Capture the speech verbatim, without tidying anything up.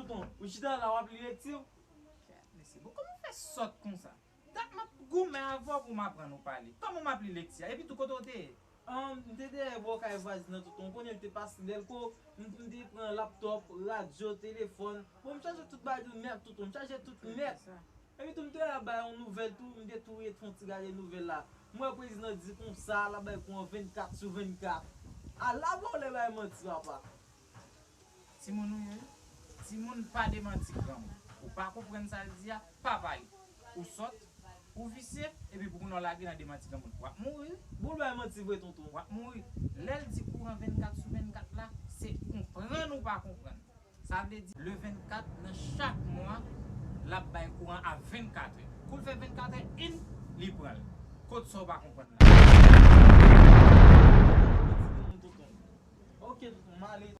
Tonton, ou chita la, w ap li lekti w? Mesye, bon, kòman w fè sòt konsa? Dat m ap goumen avè w pou m aprann ou pale. Kòman m ap li lekti a? Epi tou, kote w te ye? Ahn, m te dèyè bò kay vwazin nan, tonton. Ou konnen l te pase dèlko, m, m te pran laptòp, radyo, telefòn. Bon, m chaje tout bagay tou nèt, tonton. M chaje tout nèt. Epi tou, m te al bay yon nouvèl tou, m te tou ret fè yon ti gade nouvèl la. M wè prezidan di konsa, l ap bay kouran vennkat sou vennkat. Ala vòlè bay manti, papa. Timoun ou ye wi. Timoun pa demanti granmoun. Ou pa konprann sa l di a, pa pale. Ou sòt, ou visye, epi pou kounye a w lage nan demanti granmoun. W ap mouri wi. Bon, l bay manti vre, tonton. W ap mouri. Lè l di kouran vennkat sou vennkat la, se konprann ou pa konprann. Sa vle di, le vennkat nan chak mwa, l ap bay kouran a vennkatrè. Kou l fè vennkatrè, in, li pran l. Kot sa w pa konprann la? Ok, tonton, m ale.